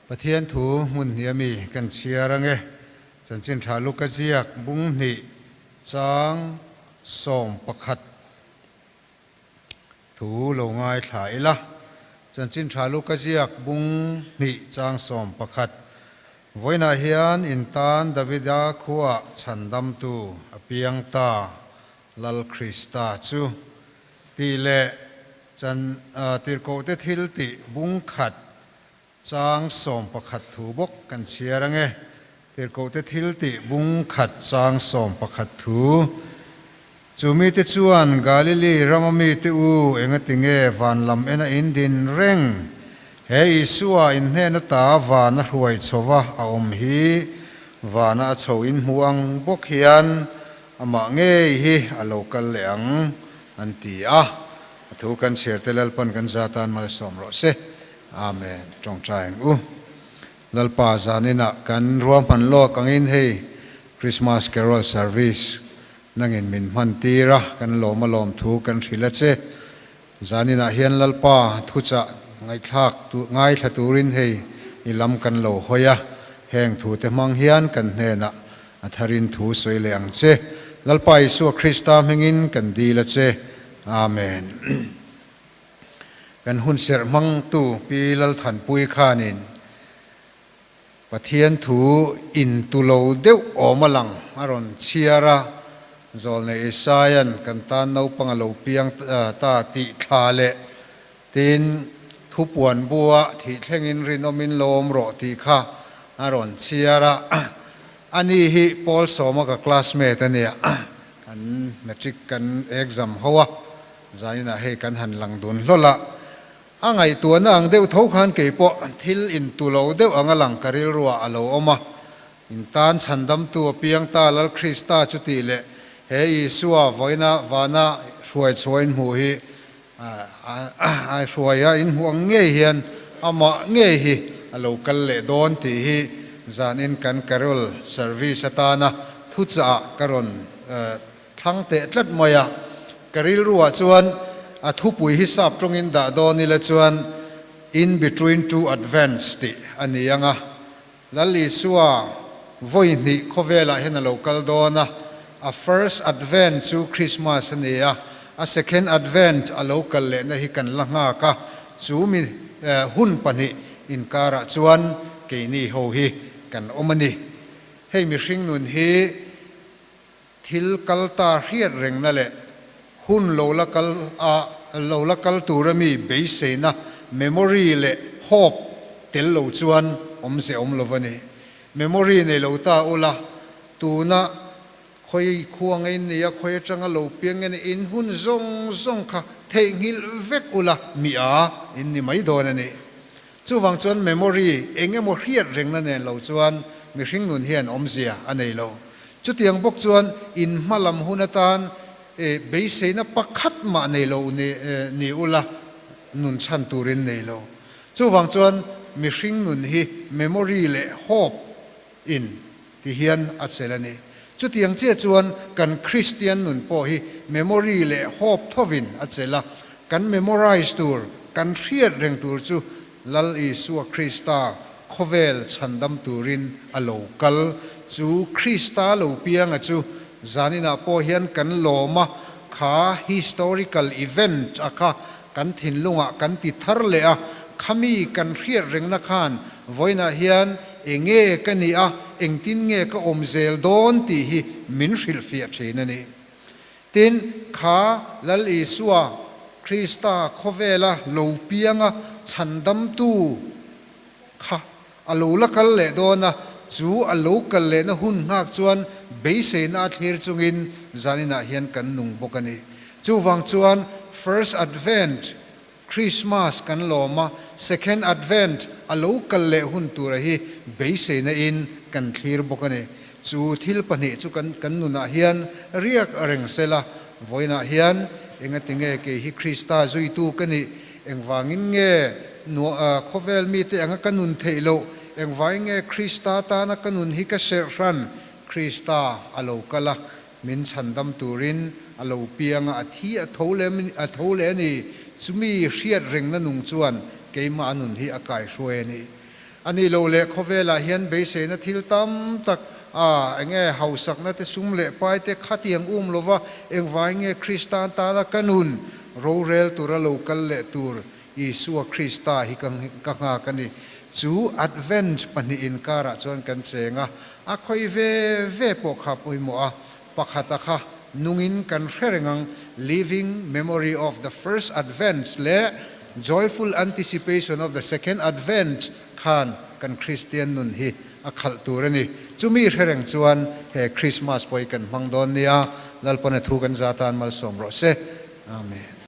Pathian thu hmun hnih ami kan chhiar ange. Chanchin tha Luka ziak bung hnih chang 11 thu lo ngaithla ila. Chanchin tha Luka ziak bung hnih chang 11 Vawiinah hian in tan Davida khuaah chhandamtu a piang ta, Lal Krista chu tih leh chan tirhkohte thil tih bung khat chang 11 thu bawk kan chhiar ange. Tirhkohte thil tih bung khat chang 11 thu. Chu mite chuan Galili rama mite u engatinge van lam ena in din reng? He Isua in hnen ata vana hruai chhova a awm hi vana a chho in hmu ang bawk hian amah ngei hi a lo kal leh ang, an ti a. A thu kan chhiar te Lalpan kan za tan malsawm rawh se. Amen. Tawngtai ang u. Lalpa zaninah kan ruahman lawk angin hei Christmas Carol Service nangin min hman tir a, kan lawm a lawm thu kan hrilh a che. Zaninah hian Lalpa thuchah ngaihthlak ngaithla turin hei i lam kan lo hawi a, heng thute hmang hian kan hnenah a tharin thu sawi leh ang che. Lalpa Isua Krista hmingin kan dil a che. Amen. Kan hun serh hmangtu Pi Lalthanpui khanin Pathian thu in tu lo deuh awm a lang a rawn chhiar a, Zawlnei Isaia'n kan tan naupang a lo piang ta tih thla leh tin thu puan bua thih thlengin rinawmin lo awm rawh tih kha a rawn chhiar a. Ani hi Paul Sawma ka classmate a nia, kan matric kan exam ho a, zaninah hei kan han lang dun hlawl a. A ngaihtuahna ang deuh tho khan kei pawh thil intu lo deuh anga lang ka rilruah a lo awm a. In tan chhandamtu a piang ta Lal Krista chu tih leh he Isua vawiina vana hruai chhuah in hmuh hi a hruai a in hmuh ang ngei hian amah ngei hi a lo kal leh dawn tih hi zanin kan carol service atana thuchah ka rawn Thlang teh tlat mai a, ka rilruah chuan a thupui hi sap tawngin dah dawn ila chuan In between two advents tih a ni ang a, Lal Isua vawi hnih khawvelah hian a lo kal dawn a, a first advent chu Christmas a ni a, a second advent a lo kal lehna hi kan la nghak a, chu mi hun pahnih inkarah chuan keini ho hi kan awm a ni. Hei mihring nun hi. Thil kal ta hriat rengna leh hun lo la kal a lo la kal tura mi beiseina memory leh hope tel lo chuan awmze awm lo a ni. Memory nei lo ta ula, tuna khawi khua nge in nia, khawi atanga lo piang nge in hun zawng zawng kha theihnghilh vek ula mi a in ni mai dawn a ni. Chuvang chuan memory eng emaw hriat rengna nen lo chuan mihring nun hian awmzia a nei lo. Chutiang bawk chuan in hma lam hun atan beiseina pakhat mah nei lo ni ula nun chhan turin nei lo. Chuvang chuan mihring nun hi memory leh hope in ti hian a chelh a ni. Chutiang chiah chuan kan Kristian nun pawh hi memory leh hope thovin a chelh a, kan memorize tur, kan hriat reng tur chu Lal Isua Krista khawvel chhandam turin a lo kal. Chu Krista lo pianga chu zaninah pawh hian kan lawm a, kha historical event a kha kan thinlungah kan ti thar leh a, khami kan hriat rengna khan vawiinah hian Enge ka nih a, engtin nge ka awm zel dawn tih hi min hrilhfiah thin a ni. Tin, kha Lal Isua Krista khawvela lo pianga chhandamtu kha a lo la kal leh dawn a, chu a lo kal lehna hun nghak chuan beiseina a thlir chungin zaninah hian kan nung bawk a ni. Chuvang chuan First Advent Christmas kan lawm a, Second Advent a lo kal leh hun tura hi beiseina in kan thlir bawk a ni. Chu thil pahnih chu kan kan nunah hian riak reng sela, vawiinah hian engatinge kei hi Krista zuitu ka nih, engvangin nge nuah khawvel mite anga ka nun theih loh, engvangin nge Krista tana ka nun hi ka serh hran, Krista a lo kal a, Min chhandam turin a lo piang a, a thi a tho leh a tho leh a ni. Chumi hriat rengna nung chuan keimah a nun hi a kaihruai a ni. A nih loh leh khawvelah hian beiseina thil tam tak a enge hausakna te sum leh pai te khatiang um lova engvai nge Kristan tana ka nun rorel tura lo kal leh tur Isua Krista hi ka ka nghak a ni. Chu Advent pahnih inkarah chuan kan cheng a, a khawi ve ve pawh kha pawimawh a, pakhata kha nungin kan hre reng ang, Living Memory of the First Advent leh Joyful Anticipation of the Second Advent khan kan Kristian nun hi a khalh tur a ni. Chumi hre reng chuan he Krismas pawh hi kan hmang dawn nia, Lalpana thu kan za tan malsawm rawh se. Amen.